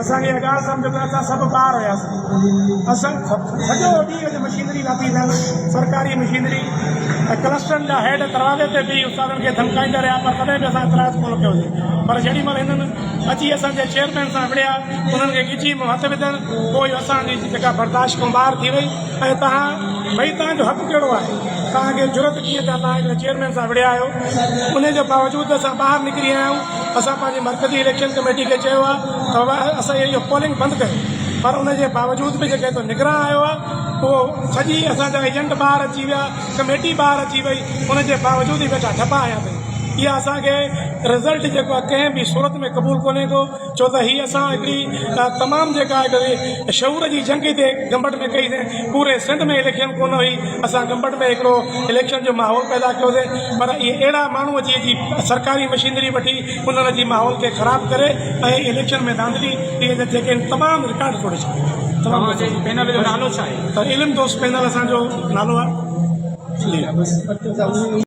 اسان کي اها ڳالهه سمجهه ته اسان سڀ ٻار هياسين. اسان سڄو ڏينهن اڄ مشينري لاتي اٿن، سرڪاري مشينري ۽ ڪلسٽرن جا هيڊ دروازي تي بيهي استادن کي ڌمڪائيندا رهيا پر تڏهن به اسان اعتراض ڪونه ڪيوسين پر جيڏي مهل هنن اچي اسان جي چيئرمين سان وڙهيا انهن کي ڳچي ۾ هٿ وڌن پوء اهو اسان جي جيڪا برداشت کان ٻاهر ٿي وئي ۽ توهان ڀئي توهان جو حق ڪهڙو آهي توهان کي جرئت ڪيئن ٿي توهان هڪڙي چيئرمين سان وڙهيا آهيو انهي جي باوجود اسان ٻاهر نڪري آيا آهيون. اسان پنهنجي مرڪزي اليڪشن ڪميٽي کي چيو آهي ته اسان اهو پولنگ بند ڪيو پر ان جي باوجود به جيڪي هتو نگران آيو آهي اهو سڄي اسان جا ايجنٽ ٻاهر اچي ويا ڪميٽي ٻاهر اچي وئي ان جي باوجود هي ويٺا ٺپا هنيا اٿئي اها اسان کي رزلٽ جيڪو آهي ڪنهن به صورت ۾ قبول ڪونهي ڪو ڇو ته هي اسان هڪڙي تمام جيڪا هڪڙي شعور جي جنگ هتي گمبٽ ۾ ڪئي سين پوري سنڌ ۾ اليڪشن ڪونه هئي اسان گمبٽ ۾ هڪڙو اليڪشن جو ماحول پيدا ڪيو سين پر اهي اهڙا ماڻهو اچي اچي سرڪاري مشينري وٺي انهن اچي ماحول کي خراب ڪري ۽ اليڪشن ۾ ڌانڌلي اهي جيڪي آهن تمام رڪارڊ ٽوڙي ڇڏيو تمام توهان جي پينل جو نالو ڇا آهي؟ علم دوست پينل اسان جو نالو آهي.